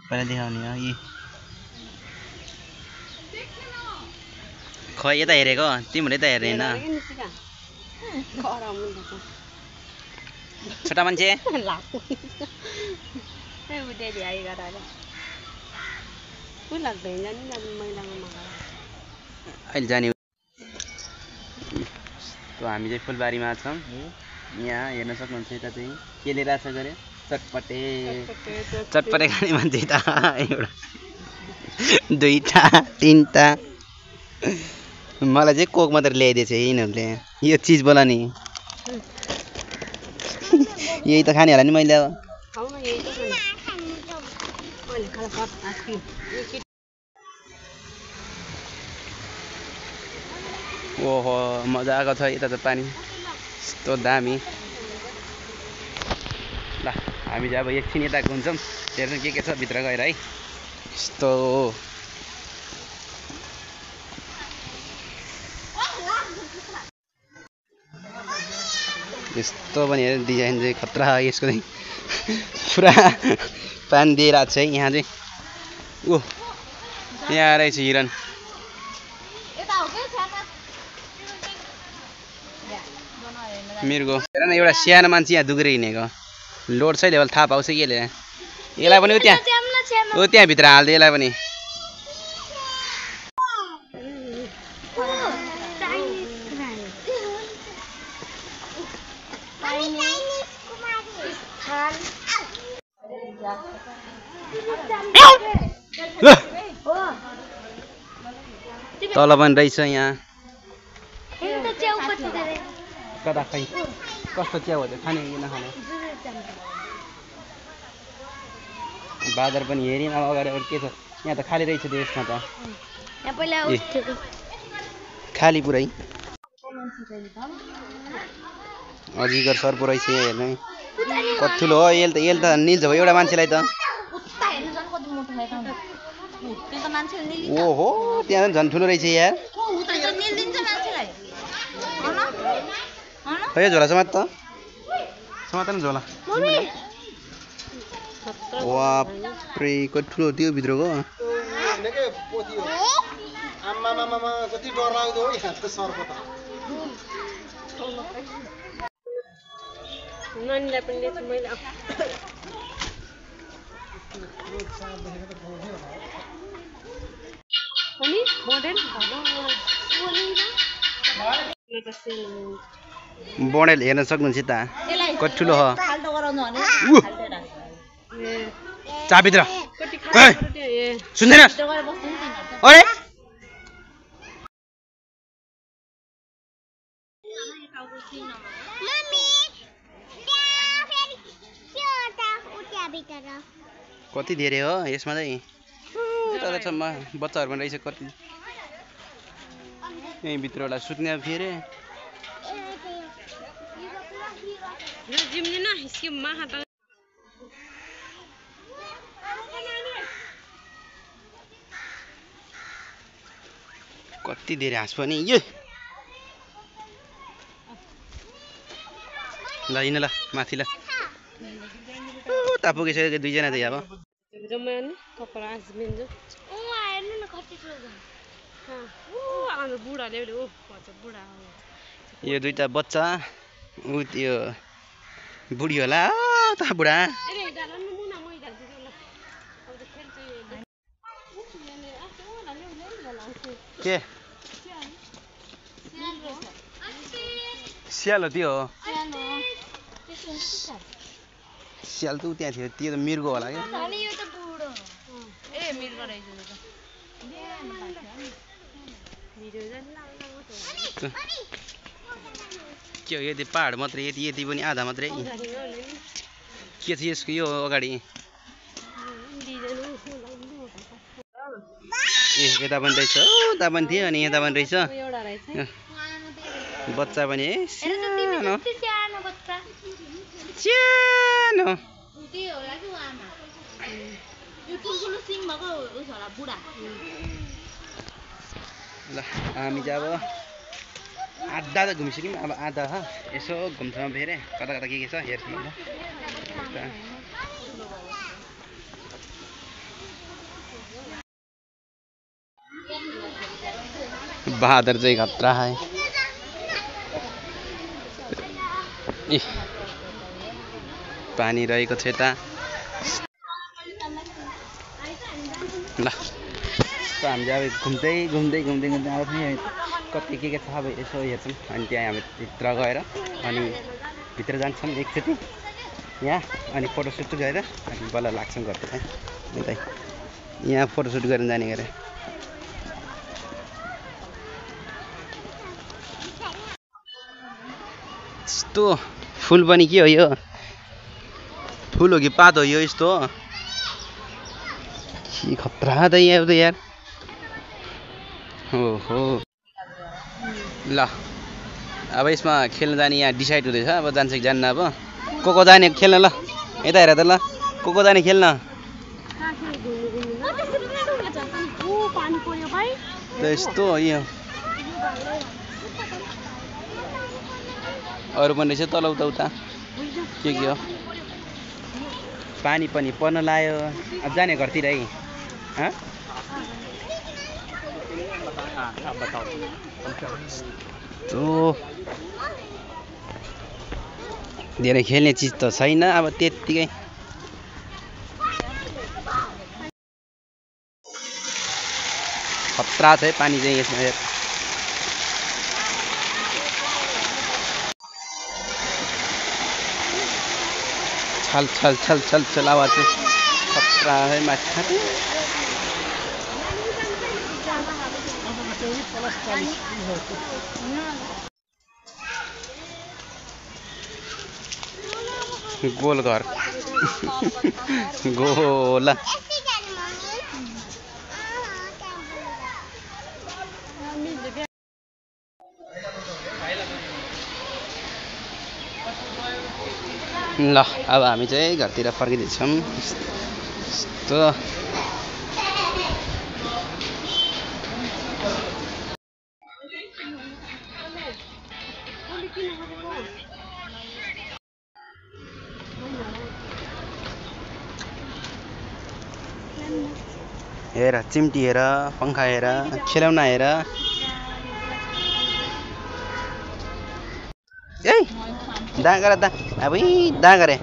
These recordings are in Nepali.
सबैलाई देखाउने हो यी खै यता हेरेको तिमीले त हेर्ने हैन छोटा मान्छे अहिले जाने हामी चाहिँ फुलबारीमा छौँ यहाँ हेर्न सक्नुहुन्छ यता चाहिँ के लिइरहेको छ गरे चटपटे चटपटे खाने मान्छे त एउटा दुईटा तीनटा मलाई चाहिँ कोक मात्र ल्याइदिएछ यिनीहरूले यो चिज बोला नि यही त खाने होला नि मैले ओहो मजा आएको छ यता त पानी यस्तो दामी ल हामी चाहिँ अब एकछिन यता घुम्छौँ हेर्नु के छ भित्र गएर है यस्तो यस्तो पनि हेर डिजाइन चाहिँ खतरा यसको चाहिँ पुरा पानी दिइरहेको छ है यहाँ चाहिँ ओ यहाँ रहेछ हिरन मिर्गो हेर न एउटा सानो मान्छे यहाँ दुगेर हिँडेको लोड छ लेभल थाहा पाउँछ यसले यसलाई पनि ऊ त्यहाँ भित्र हाल्दै यसलाई पनि तल पनि रहेछ यहाँ कता खै कस्तो च्याउ हो खाने कि नखाने बादर पनि हेरिन अब अगाडि अरू के छ यहाँ त खाली रहेछ त्यसमा त खाली पुरै अजिगर सर्पो रहेछ यहाँ हेर्नु कति ठुलो हो यसले त निल्छ भयो एउटा मान्छेलाई त ओहो त्यहाँ झन् ठुलो रहेछ यार खै झोला समात न झोला वाप्रे कति ठुलो त्यो भित्रको बनेल हेर्न सक्नुहुन्छ त कति ठुलो हो चाभित्र सुन्दैन अरे कति धेरै हो यसमा चाहिँ तलसम्म बच्चाहरू पनि रहेछ कति यही भित्रबाट सुत्ने फेरि कति धेरै हाँस पनि यो ल हिँड ल माथि ल उता पुगिसक्यो दुईजना चाहिँ अब यो दुईटा बच्चा ऊ त्यो बुढी होला त बुढा के स्याल हो त्यो हो स्याल त त्यहाँ थियो त्यो त मिर्गो होला क्या के हो यति पहाड मात्रै यति पनि आधा मात्रै के छ यसको यो अगाडि ए यता पनि रहेछ उता पनि थियो अनि यता पनि रहेछ बच्चा पनि है सानो सानो ल हामी चाहिँ अब आधा त घुमिसक्यौँ अब आधा यसो घुम्छौँ फेरि कता कता के छ हेर्छौँ बहादुर चाहिँ खतरा है। पानी रहेको छ यता। ल हामी अब घुम्दै आउँछौँ। कति के छ अब यसो हेर्छौँ अनि त्यहाँ अब भित्र गएर अनि भित्र जान्छौँ एकचोटि यहाँ अनि फोटोसुट गरेर अनि बल्ल लाग्छौँ घर है। यतै यहाँ फोटोसुट गरेर जाने गरे। यस्तो फुल पनि के हो यो? फुल हो कि पात हो यो? यस्तो के खतरा त यहाँ त यार। ओहो ल अब यसमा खेल्न जाने यहाँ डिसाइड हुँदैछ। अब जान्छ कि जान्न। अब को जाने खेल्न? ल यता हेर त। ल को जाने खेल्न? यस्तो हो यो। अरू पनि रहेछ तल उता के हो? पानी पनि पर्न लाग्यो। अब जाने घरतिर है। धेरै खेल्ने चिज त छैन अब त्यत्तिकै। खतरा छ है पानी चाहिँ यसमा। छल आवाज चाहिँ खतरा है माथि। गोल घर गोल। ल अब हामी चाहिँ घरतिर फर्किँदैछौँ। यस्तो हेर चिम्टी हेर, पंखा हेर, खेलौना हेर। ए दा गर दा अब दा गरे।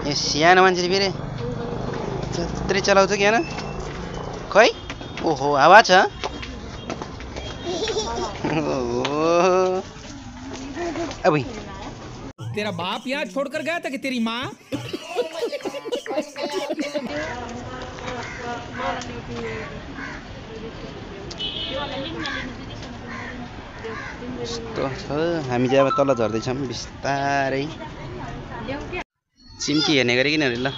ए सानो मान्छेले फेरि त्यत्रै चलाउँछ कि हैन? खै ओहो आवाज छ। अब तेरा बाप यहाँ छोड़कर गया था कि तेरी माँ? हामी चाहिँ अब तल झर्दैछौँ बिस्तारै। चिम्टी हेर्ने गरे किन ल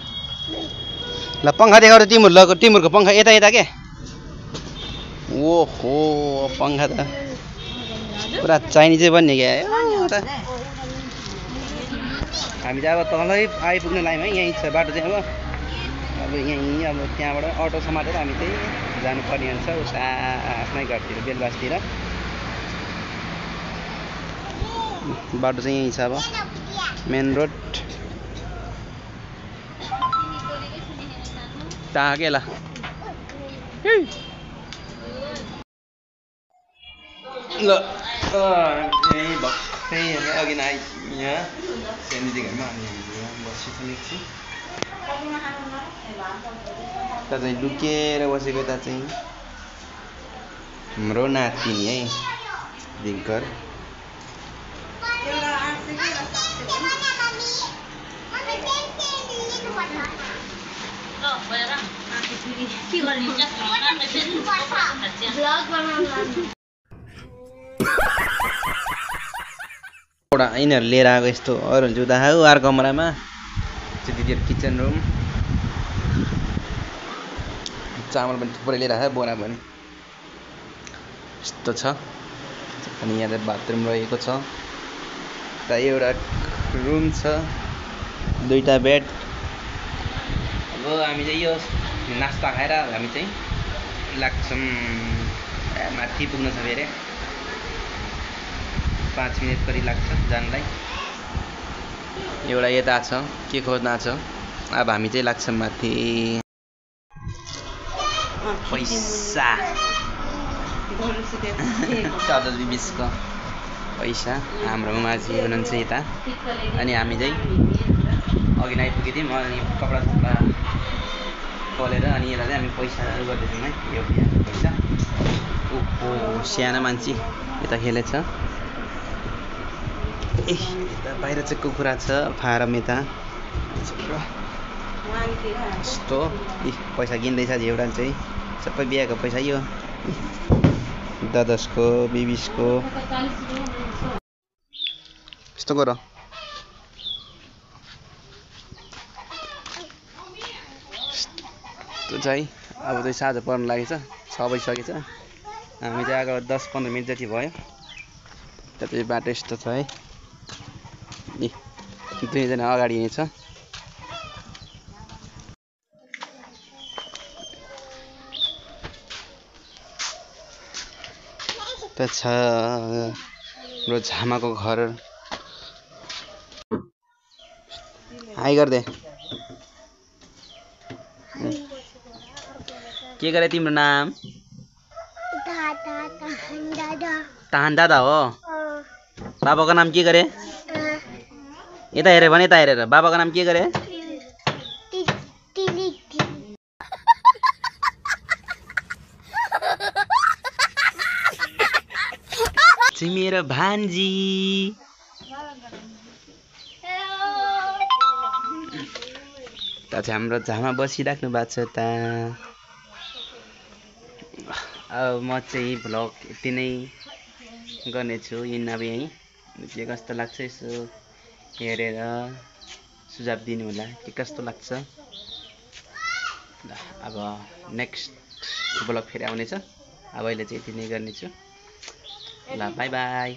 ल पंखा देखाउ तिम्रो पंखा यता के। ओहो पंखा त पुरा चाइनिजै बन्ने क्या। हामी चाहिँ अब तलै आइपुग्ने लाइनमा यहीँ छ बाटो चाहिँ। अब यहीँ अब त्यहाँबाट अटो समातेर हामी चाहिँ जानुपर्ने हुन्छ उता आफ्नै घरतिर बेलबासतिर। बाटो चाहिँ यहीँ छ अब मेन रोड। ताके ल ल यहीँ भक्कै अघि आइ यहाँ सेन्डी घरमा बसेको एकछिन। यता चाहिँ लुकेर बसेको। यता चाहिँ हाम्रो नातिनी है दिनकर। यिनीहरू लिएर आएको यस्तो अरू जुत्ता खाऊ अर्को कमरामा चाहिँ दिदीहरू किचन रुम। चामल पनि थुप्रै लिएर आएको बोरा पनि यस्तो छ। अनि यहाँ चाहिँ बाथरुम रहेको छ। त एउटा रुम छ, दुईटा बेड। अब हामी चाहिँ यो नास्ता खाएर हामी चाहिँ लाग्छौँ माथि पुग्न छ फेरि 5 मिनट कति लाग्छ जानलाई। एउटा यता छ के खोज्न छ। अब हामी चाहिँ लाग्छौँ माथि। पैसा $14-20 पैसा हाम्रो माझी हुनुहुन्छ यता अनि हामी चाहिँ अघि नै आइपुगेको थियौँ अनि कपडा खोलेर अनि यसलाई चाहिँ हामी पैसाहरू गर्दैछौँ है यो पैसा ओहो सानो मान्छे यता खेलेछ ए यता बाहिर चाहिँ कुखुरा छ फारम यता यस्तो पैसा गिन्दैछ झेउडा चाहिँ सबै बिहाको पैसा यो 10-को 20को यस्तो गर त्यो चाहिँ अब चाहिँ साँझ पर्न लागेछ 6 बजिसकेछ हामी चाहिँ आएको 10-15 मिनट जति भयो त्यता चाहिँ बाटो यस्तो छ है दुईजना अगाडि हिँड्छ त छ हाम्रो झामाको घर हाई गर्दे के गरे तिम्रो नाम ताहान दादा हो बाबाको नाम के गरे यता हेरे भने यता हेरेर बाबाको नाम के गरे मेरो भान्जी त चाहिँ हाम्रो झामा बसिराख्नु भएको छ त अब म चाहिँ भ्लग यति नै गर्नेछु अब यहीँ के कस्तो लाग्छ यसो हेरेर सुझाव दिनु होला के कस्तो लाग्छ अब नेक्स्ट भ्लग फेरि आउनेछ अब अहिले चाहिँ यति नै गर्नेछु ल बाई बाई